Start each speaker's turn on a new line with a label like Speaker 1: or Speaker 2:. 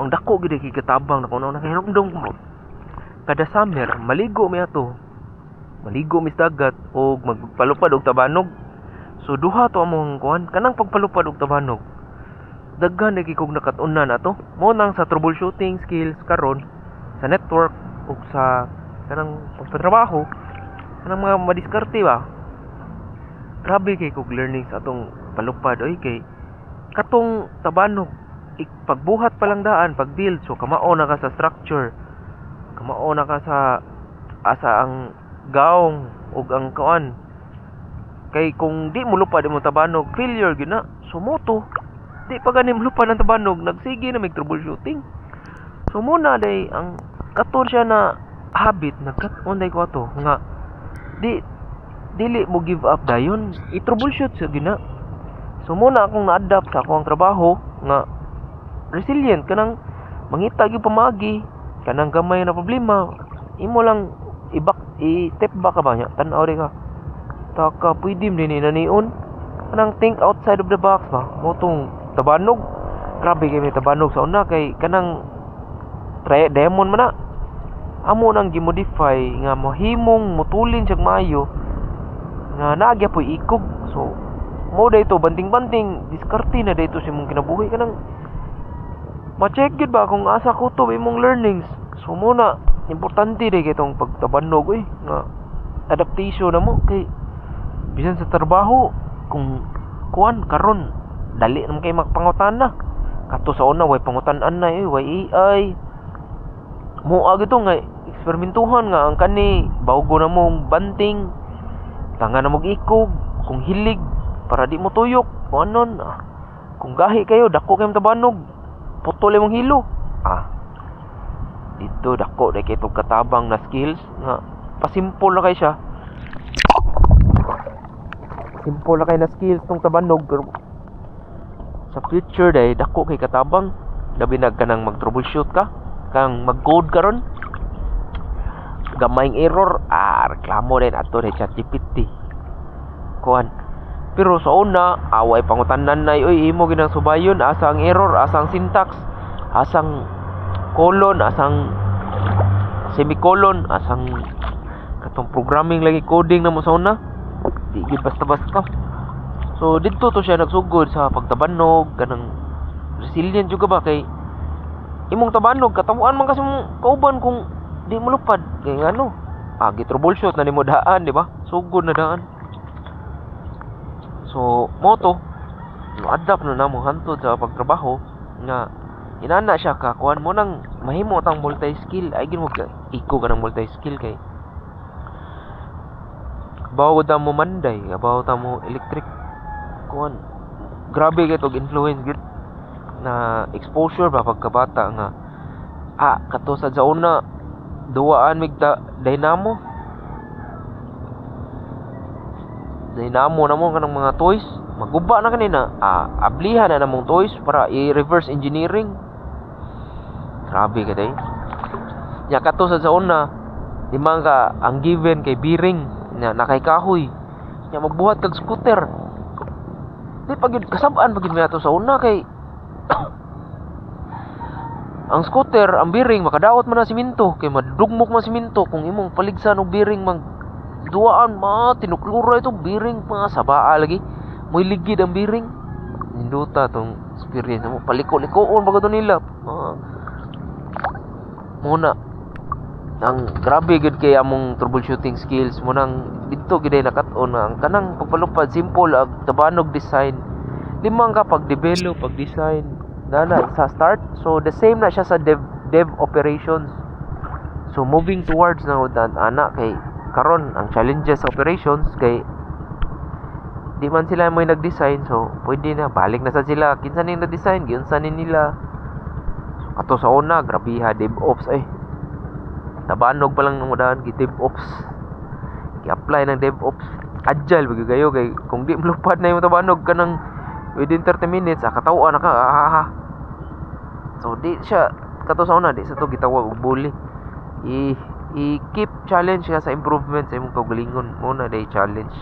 Speaker 1: Pero ang dako gid kay katabang nako na nakahinumdum ko kada summer maligo mi ato. Maligo mi sa dagat og magpalupad og tabanog. So duha to among kuan, kanang pagpalupad og tabanog. Daghan na kay kog nakat-unan ato. Mo nang sa troubleshooting skills karon sa network ug sa kanang pagpatrabaho, kanang mga madiskarte ba. Grabe kay kog learning sa atong palupad oy, kay katong tabanog pagbuhat pa lang daan, pag build, so kamao na ka sa structure, kamao na ka sa asa ang gaong ug ang kuan, kay kung di mo lupad imong tabanog, failure gyud na. So mo to, di pa gani molupad ang tabanog, nagsige na mig troubleshooting. So muna day ang kato siya na habit, nagkat-on day ko ato nga di dili mo give up dayon, i-troubleshoot sa gina. So muna akong na-adapt sa akong trabaho nga resilient, kanang mangita gyud pamaagi, kanang gamay na problema imo lang i-back, i-step back ka ba nya, tan-aw di ka taka, pwede man din nanion, kanang think outside of the box ba. Mo tong tabanog, grabe kay may tabanog sa una, kay kanang try diamond man na amo nang gimodify nga mahimong mutulin siyang maayo nga naa gyapoy ikog. So mo dayto banting-banting diskarte na dayto sa imong kinabuhi, kanang ma-check gyud ba kung asa kutob imong learnings. So mo na importante day kay tong pagtabanog oy, nga adaptation na mo, kay bisan sa trabaho kung kuan karon dali naman kay magpangutana. Kato sa una way pangutan-an na eh, way AI mo gito nga eksperimentuhan nga ang kani bawgo na mong banting tanga na mog ikog kung hilig para di mo tuyok kung anon, ah, kung gahi kayo, dako kayong tabanog, putol imong hilo, ah. Dito dako day kay tong katabang na skills nga pasimple na kay siya, simple na kay na skills tong tabanog, pero sa future day dako kay katabang, labi na kanang mag troubleshoot ka, kang mag-code karon, gamayng error, ah, reklamo din ato ni ChatGPT kuan. Pero sa una away pangutanan na oy, imo ginang subayon asa ang error, asa ang syntax, asang colon, asang semicolon, asang katong programming lagi, coding na mo sa una, di gyud basta-basta. So didto to siya nagsugod sa pagtabanog, kanang resilient jud ka ba, kay imong tabanog katawaan man kasi mong kauban kung di mo lupad, kay ngano, ah, gi-troubleshoot na nimo daan, di ba? Sugod na daan. So mo to adapt na namo hantod sa pagtrabaho nga inana siya ka kuan mo nang mahimo tang multi skill ay gin mo ka iko ka ng multi skill, kay bawo ta mo manday, abaw ta mo electric kuan. Grabe kay tog influence gid na exposure ba pagkabata nga, ah, kato sa una duwaan mig dynamo, dynamo na mo kanang mga toys, maguba na kanina, ah, ablihan na namong toys para i-reverse engineering. Grabe ka day nya. Kato sa una di man ka ang given kay bearing nya nakay kahoy nya, magbuhat kag scooter, di pa gyud kasab-an pa gyud mi ato sa una, kay ang scooter, ang bearing makadaot man na simento, kay madugmok man simento kung imong paligsan og bearing, mag duaan ma tinuklura ito bearing, mga sabaa lagi mo'y ligid ang bearing. Ninduta tong experience mo, paliko-likoon ba nila, ah. Muna ang grabe gid kay among troubleshooting skills mo nang didto gid ay nakat-on na ang kanang pagpalupad simple ag tabanog design, limang ka pag develop, pag design na na sa start. So the same na siya sa dev operations. So moving towards na dan ana, kay karon ang challenges sa operations kay di man sila mo nag-design, so pwede na balik na sa sila kinsa ning nag-design, giunsa ni nila. So, kato sa una grabiha DevOps eh, tabanog pa lang ng daan gi DevOps, gi-apply ng DevOps, agile ba gyud kayo, kay kung di molupad na imong tabanog kanang within 30 minutes, ah, katawa na ka, ah, ah, ah. So di siya kato sa una, di sa to gitawag og bully, i i keep challenge ka sa improvement sa imong kaugalingon mo na day challenge.